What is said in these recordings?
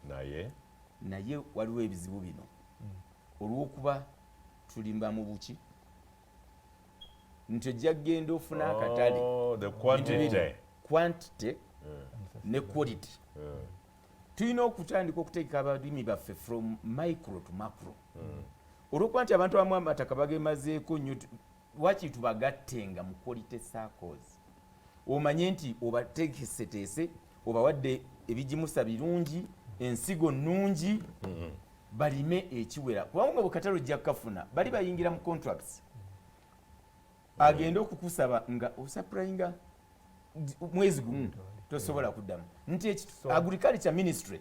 Naye waliwo ebizibu bino olw'okuba tulimba mu buki nti ojja kugenda ofuna akatale. Oh, the quantity. Quantity ne quality. Tulina okutandika okutegeka abalimi baffe from micro to macro, olwokuba nti abantu abamu amataka bagemazeeko nnyo. Lwaki tubagattenga mu quality circles? Omanye nti obateeseteese, obawadde ebigimusa birungi, ensigo nnungi, balime ekiwera, kubanga bwekatale ojja kukafuna. Bali bayingira mu contracts, agende okukusaba nga osupplyinga mwezi gumu, tosobola kuddamu nti agriculture ministry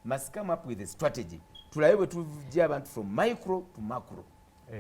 must come up with a strategy, tulabe bwe tujja abantu from micro to macro.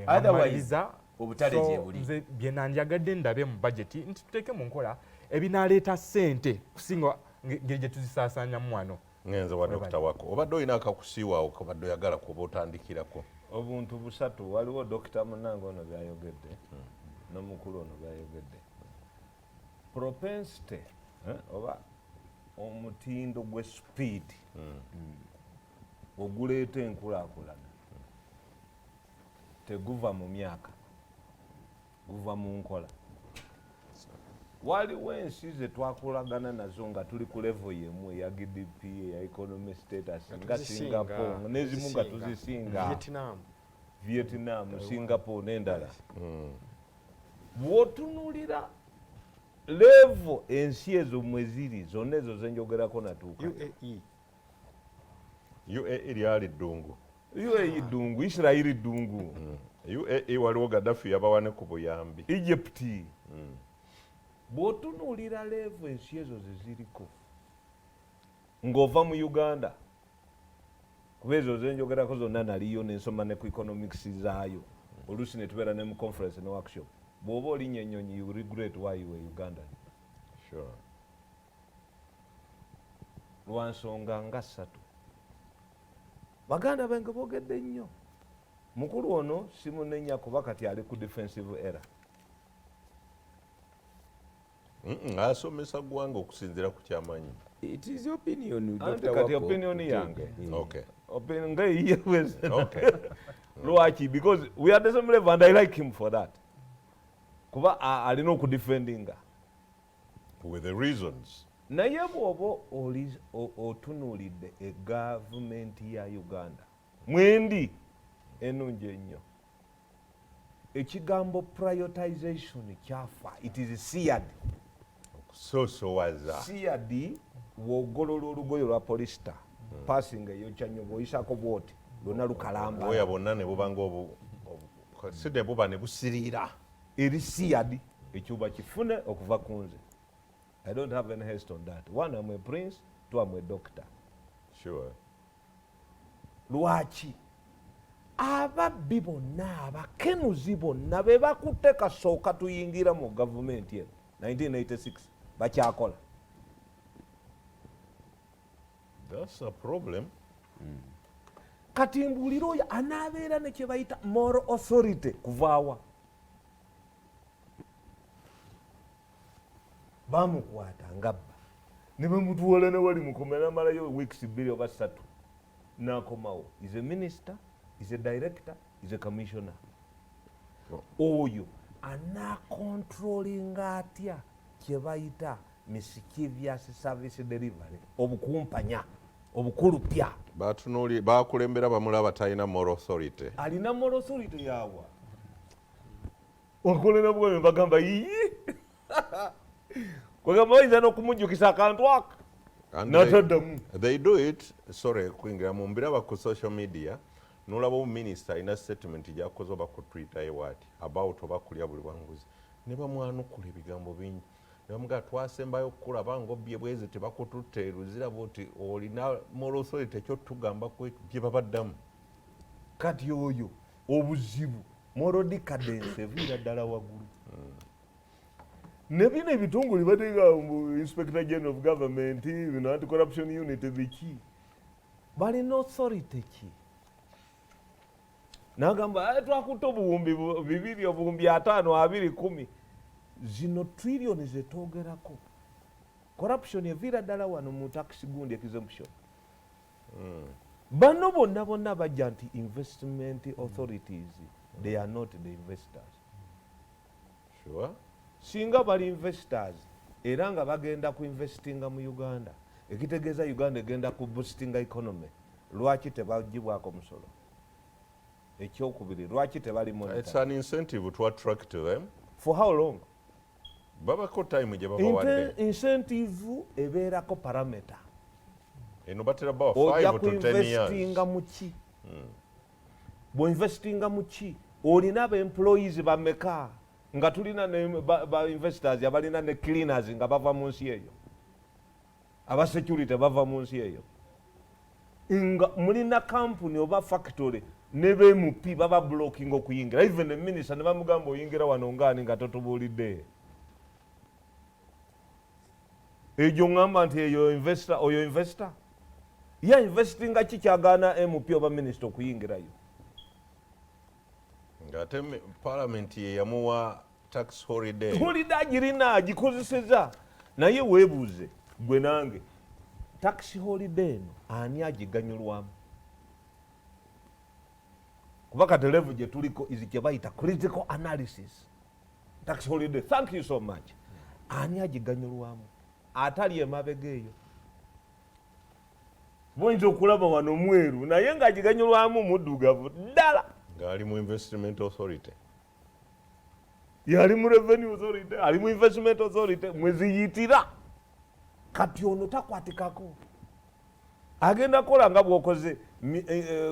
Otherwise, Maliriza. Obutale So, gye buli. Nze bye nandyagadde ndabe mu budget nti tuteeke mu nkola ebinaaleeta ssente kusinga ngeri gye tuzisaasaanyamu wano. Ngenze wa Dokita wako, obadde olina akakusiiwaawo kobadde oyagala kuba otandikirako. Obuntu busatu. Waliwo dokita munange ono byayogedde n'omukulu ono byayogedde, propensity, oba omutindo gwe speed oguleeta enkulaakulana teguva mu myaka, guva mu nkola. Waliwo ensi ze twakolagana nazo nga tuli ku level yemu eya GDP, eya economy status, nga tuzisinga, Singapore n'ezimu nga tuzisinga. tuzisinga. Vietnam. Vietnam, Singapore n'endala. Bw'otunuulira level ensi ezo mwe ziri zonna, ezo zenjogerako natuuka. UAE. UAE lyali ddungu. UAE ddungu, Israeli ddungu. UAE waliwo Gaddafi yabawa ne ku buyambi. Egypt. Bw'otunuulira level ensi ezo ze ziriko ng'ova mu Uganda, kuba ezo zenjogerako zonna naliyo nensoma ne ku economics zaayo, oluusi ne tubeera ne mu conference ne workshop, bw'oba olinnya ennyonyi, you regret why you were Ugandan. Lwa nsonga nga ssatu. Baganda bange boogedde nnyo. Mukulu ono simunenya kuba kati ali ku defensive era. Asomesa ggwanga okusinziira ku kyamanyi. It is your opinion, Anti Dr. kati Wako. Opinion yange. Opinion nga eyiye bweze. Lwaki? Because we are the same level and I like him for that, kuba alina okudefendinga With the reasons. Naye bw'oba oli otunuulidde egavumenti ya Uganda mwendi ennungi ennyo, ekigambo prioritization kyafa. It is seared. Okusoosowaza. Seared, w'ogolola olugoye olwa polyester, passing eyokya nnyo, bw'oyisako bwoti lwonna lukalamba. Obwoya bwonna ne buba nga si ne buba ne busiriira. Eri seared. Ekyuba kifune okuva ku nze. I don't have any haste on that. One, I'm a prince. Two, I'm a doctor. Lwaki ababbi bonna, abakenuzi bonna be bakutte kasooka tuyingira mu gavumenti eno 1986 bakyakola? That's a problem. Kati mbuulira, oyo anaabeera ne kye bayita moral authority kuvaawa? Bamukwata ngabba ne bamutwala newali mukomera, namalayo weeks 2 oba 3, nakomawo, is a minister, is a director, is a commissioner. Oyo anakontrolinga atya kye bayita mischievous service delivery, obukumpanya, obukulupya? Batunuuli bakulembera bamulaba talina moral authority. Alina moral authority yawa? Wakolera bwabe bagamba yiyi, kwegamba bayinza n'okumujjukisa akantu aka n'ataddamu. They do it. Sorry kuyingira mu mbiraba ku social media, nolaba omuminisita alina statement gyakoze oba ku Twitter ye waati about oba kulya buli bwanguzi, ne bamwanukula ebigambo bingi, ne bamugaa twasembayo okukulaba ngaobbye bwezi, tebakututte luzira buti, olina moral authority ekyotugamba bye babaddamu. Kati oyo obuzibu moral decadence eviira ddala waggulu. Ne bino ebitongole bateeka mu Inspector General of Government, bino Anti Corruption Unit, biki, balina authority ki? Nagamba, "Twakutte obuwumbi 200, obuwumbi 50, 20, 10." Zino trillioni zetwogerako, corruption eviira ddala wano mu tax gundi exemption. Bano bonna bonna bajja nti investment authorities, they are not the investors. Sure. Singa bali investors era nga bagenda ku investinga mu Uganda, ekitegeeza Uganda egenda ku boostinga economy, lwaki tebagibwako musolo? Ekyokubiri, lwaki tebali It's monitor? an incentive to attract them. For how long? Babako time gye babawadde. Incentive ebeerako parameter. Eno batera bawa Ojja 5 to 10 years. Kuinvestinga mu ki? Bw'oinvestinga mu ki? Olina aba employees bameka? Nga tulina ne ba investors abalina ne cleaners nga bava mu nsi eyo, aba security bava mu nsi eyo, nga mulina company oba factory ne ba MP baba blocking okuyingira. Even ne minister ne bamugamba, "Oyingira wano ngaani nga totubuulidde?" Egyo ŋŋamba nti eyo investor, oyo investor ye investinga ki kyagaana MP oba minisita okuyingirayo? Ng'ate parliament ye yamuwa tax holiday. Holiday agirina, agikozeseza, naye weebuuze gwe nange, tax holiday eno ani agiganyulwamu? Kuba kati level gye tuliko is kye bayita critical analysis. Tax holiday, thank you so much, ani agiganyulwamu atali emabega eyo? Buyinza okulaba wano mweru naye ng'agiganyulwamu muddugavu ddala. Ng'ali mu investment authority. Yali mu revenue authority, ali mu investment authority mweziyitira. Kati ono takwatikako, agenda kukola nga bwokoze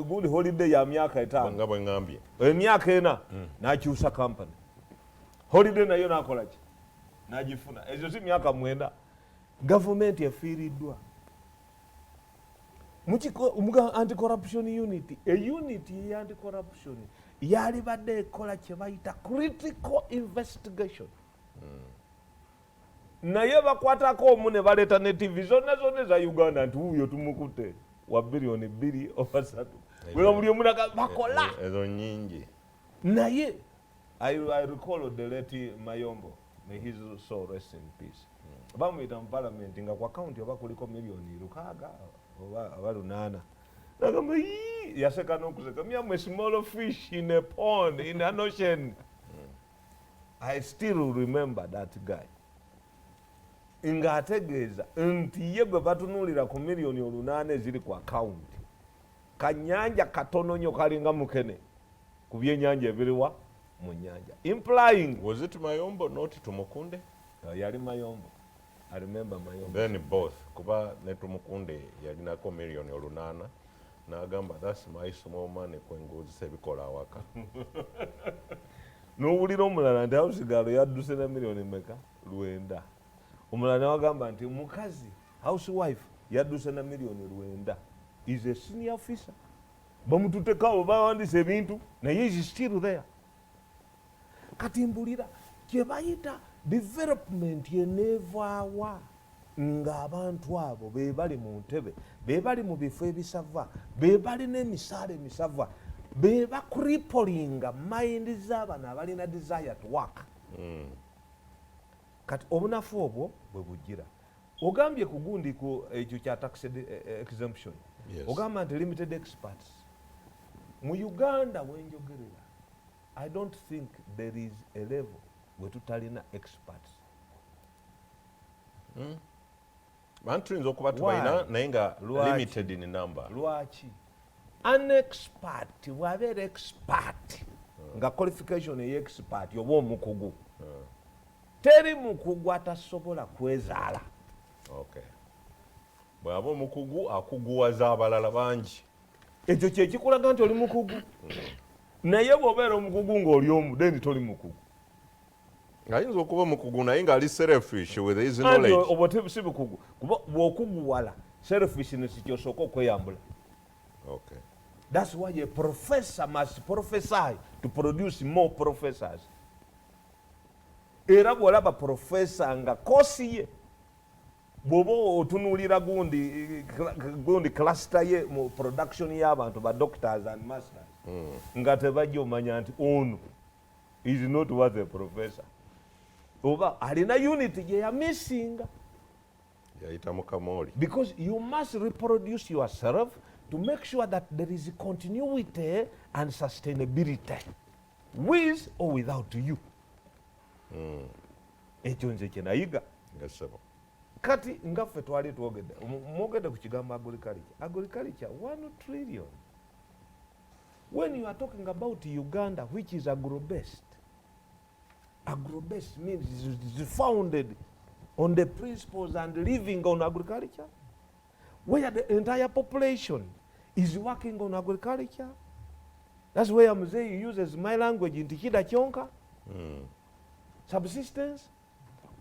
gundi holiday ya myaka 5. Nga bwe ŋŋambye. Emyaka 4 nakyusa company, holiday nayo nakola ki? Nagifuna. Ezo si myaka 9? Gavumenti efiiriddwa. Anti-corruption unit, e unit ye anti-corruption yalibadde ekola kye bayita critical investigation, naye bakwatako omu ne baleeta ne TV zonna zonna eza Uganda nti wuuyo tumukutte wa 2 biliyoni oba 3. Bwe buli omu bakola. Ezo nyingi. Naye I recall the late Mayombo, may his soul rest in peace, bamuyita mu parliament nga ku account oba kuliko 6 miliyoni oba 800. Nagamba, "Yii," yaseka n'okuseka, "Me am a small fish in a pond, in an ocean." I still remember that guy ng'ategeeza nti ye gwe batunuulira ku 8 miliyoni eziri ku account, kanyanja katono nnyo, kalinga mukene ku byenyanja ebiriwa mu nyanja, implying Was it Mayombo, not Tumukunde? Yali Mayombo. I remember Mayombo. Then both, kuba ne Tumukunde yalinako 8 miliyoni n'agamba, "That's my small money kwenguzisa ebikola awaka." N'owulira omulala nti house girl yadduse na miliyoni meka? 9. Omulala newagamba nti mukazi housewife yadduse na 9 miliyoni, is a senior officer. Bamututekawo, bawandisa ebintu, naye is still there. Kati mbulira kye bayita development eneevaawa ng'abantu abo be bali mu ntebe, be bali mu bifo ebisava, be balina emisaala emisava, be bacripplinga mind z'abano abalina desire to work. Kati obunafu obwo bwe bujjira ogambye ku gundi, ku ekyo kya tax exemption. Yes. Ogamba nti limited experts mu Uganda. Wenjogerera, I don't think there is a level we tutalina experts. Bantu tuyinza okuba tubalina Why? naye nga Lwaki? limited in number. Lwaki? An expert bw'abeera expert nga qualification ey'expert oba omukugu, teri mukugu atasobola kwezaala. Okay, bw'aba omukugu akuguwaza abalala bangi. Ekyo kyekikulaga nti oli mukugu, naye bw'obeera omukugu ng'oli omu, then toli mukugu. Ayinza okuba omukugu naye ng'ali selfish with his Anti knowledge. Obwo si bukugu, kuba bw'okuguwala, selfishness kyosooka okweyambula. That's why a professor must prophesy to produce more professors. Era bw'olaba professor nga course ye, bw'oba otunuulira gundi cluster ye mu production y'abantu ba doctors and masters nga tebajja, omanya nti ono is not worth a professor, oba alina unit gye yamissinga. Yayita mukamooli. Because you must reproduce yourself To make sure that there is continuity and sustainability with or without you. Ekyo nze kyenayiga. Yes, sir. Kati nga ffe twali twogedde, mwogedde ku kigambo agriculture. Agriculture, 1 trillion. When you are talking about Uganda, which is agro-based, agro-based means it is founded on the principles and living on agriculture, where the entire population is working on agriculture. That's where Mzee uses my language nti kida kyonka. Subsistence,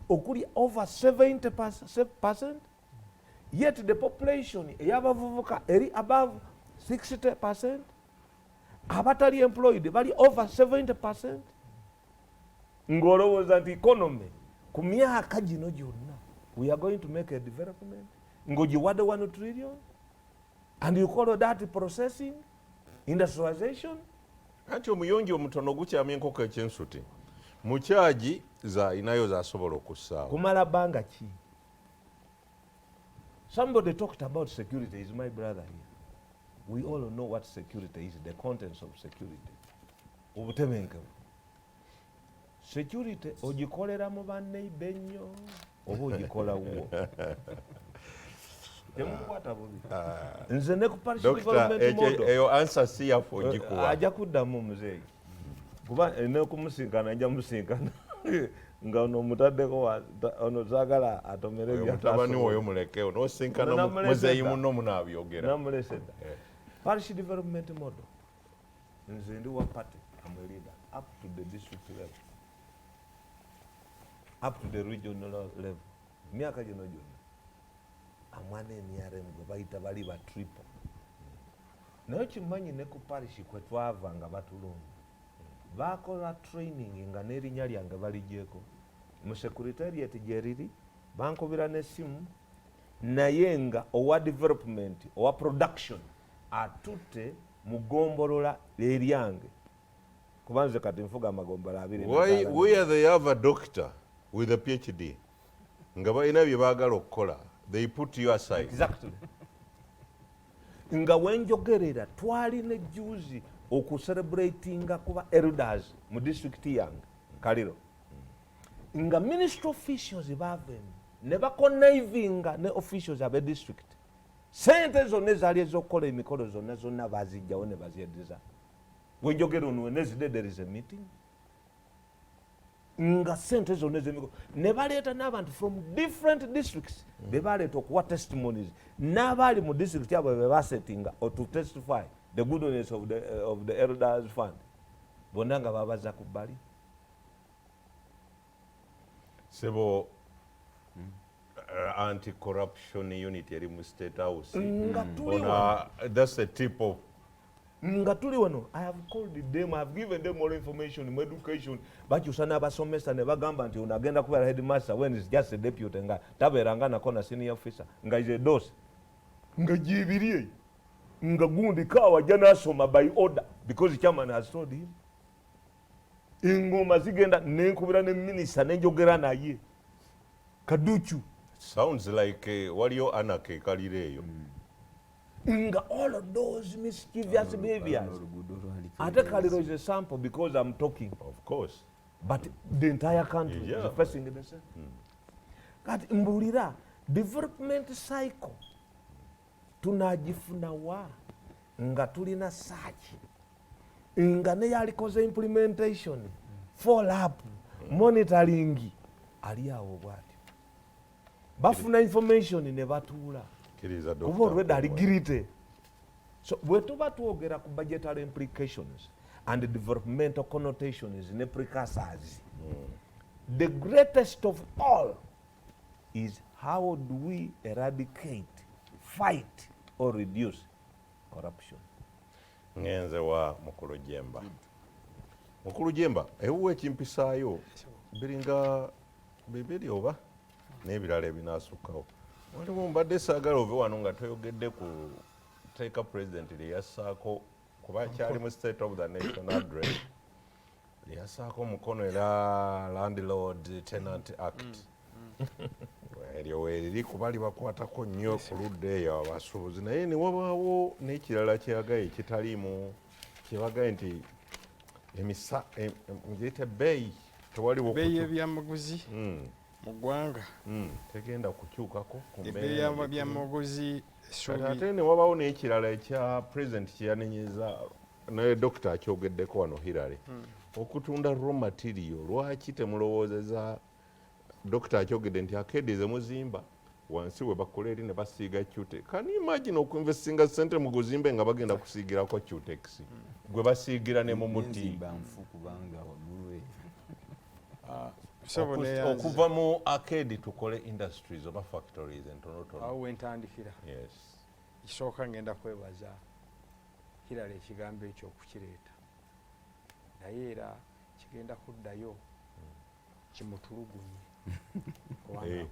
okuli over 70%, yet the population ey'abavubuka eri above 60%, abatali employed bali over 70%. Ng'olowooza nti economy ku myaka gino gyonna we are going to make a development, ng'ogiwadde 1 trillion and you call that processing industrialization. Anti omuyonjo omutono gukyamya enkoko ekyensuti mukyagi zalinayo zasobola okussaawo. Kumala bbanga ki? Somebody talked about security. Is my brother here. We all know what security is, the contents of security, obutebenkevu. Security ogikolera mu banneiba ennyo oba ogikola wuwo? Temukwata bubi, nze ne ku parish Dokita, development model. Eyo answer si yaffe ogikuwa. Ajja kuddamu muzeeyi, kuba nokumusinkana nja musinkana nga ono mutaddeko ono saagala atomere. Oyo mutabani woyo mulekewo nosinkana. Namulese muzeeyi dda. Muno munaabyogera. Namulese dda. Eh. Parish development model, nze ndi wa party, am a leader up to the district level, up to the regional level. Myaka gino gyonna amwana NRM gwe bayita bali ba triple, naye kimanyi ne ku parish kwe twava nga batulonda bakola training nga n'erinnya lyange baligyeko mu secretariat gyeriri, bankubira n'essimu, naye nga owa development, owa production atutte mu gombolola eryange, kuba nze kati nfuga amagombolola abiri. Why, where they have a doctor with a PhD nga balina bye baagala okukola, they put you aside. Exactly. Nga wenjogerera twalina ejjuuzi okucelebratinga kuba elders mu disitulikiti yange Kaliro, nga ministry officials baavemu ne baconnivinga ne officials abe district, sente zonna ezaali ez'okukola emikolo zonna zonna bazijjawo ne bazyeddiza. Wenjogera ono Wednesday there is a meeting nga sente zonna ez'emikolo ne baleeta n'abantu from different districts be baleeta okuwa testimonies, n'abaali mu district abo be basetinga to testify the goodness of the elders fund, bonna nga babaza ku bbali. Sebo, anti corruption unit eri mu State House. Nga tuli wano. Ona, that's the tip of Nga tuli wano, I have called them, I have given them all information mu education, bakyusa n'abasomesa ne bagamba nti ono agenda kubeera headmaster when is just a deputy, nga tabeeranga nako na senior officer, nga is a DOS, nga gyebiri eyo, nga gundi kaawa ajja n'asoma by order because chairman has told him. Engoma zigenda, nenkubira ne minisita nenjogera naye Kaducu. Sounds like waliyo anarchy ekalira eyo. Nga all of those mischievous behaviors. Oluguudo lwaliko. Ate Kaliro is a sample because I'm talking, Of course. but the entire country is facing the same. Kati mbulira, development cycle tunagifuna wa nga tulina search, nga neyalikoze implementation, follow up, monitoring ali awo bwatyo, bafuna information ne batuula Kkiriza. kuba olwedda ali guilty. So bwe tuba twogera ku budgetary implications and developmental connotations ne precursors, the greatest of all is how do we eradicate, fight or reduce corruption. Ngenze wa Mukulu Jemba. Mukulu Jemba, ewuwo ekimpisaayo biringa bibiri oba n'ebirala ebinaasukkawo. Waliwo mbadde saagala ove wano nga toyogedde ku teeka President lye yassaako, kuba kyali mu State of the Nation Address lye yassaako omukono, era Landlord Tenant Act. Eryo. Eryo weeriri kuba libakwatako nnyo ku ludda eyo abasuubuzi. Naye ne wabaawo n'ekirala kyeyagaye ekitaliimu, kyebagaye nti emisa ngiyite ebbeeyi tewaliwo Ebbeeyi y'ebyamaguzi mu ggwanga. Tegenda kukyukako ku Ebbeeyi mbeera gye tulimu. y'ebyamaguzi Kati essuubi. Ate ne wabaawo n'ekirala ekya president kyeyanenyeza, naye dokita akyogeddeko wano, Hillary, okutunda raw material. Lwaki temulowoozeza? Dokita akyogedde nti arcade zemuzimba wansi we bakola eri ne basiiga Cutex. Can you imagine okuinvestinga sente mu guzimbe nga bagenda kusiigirako Cutex gwe basiigira ne mu muti? Nenzimba nfu kubanga waggulu eyo. Ssebo, neyanze. Okuva mu arcade tukole industries oba factories entonotono. Awo wentandikira. Yes. Kisooka, ngenda kwebaza Hillary ekigambo ekyo okukireeta, naye era kigenda kuddayo kimutulugunye kubanga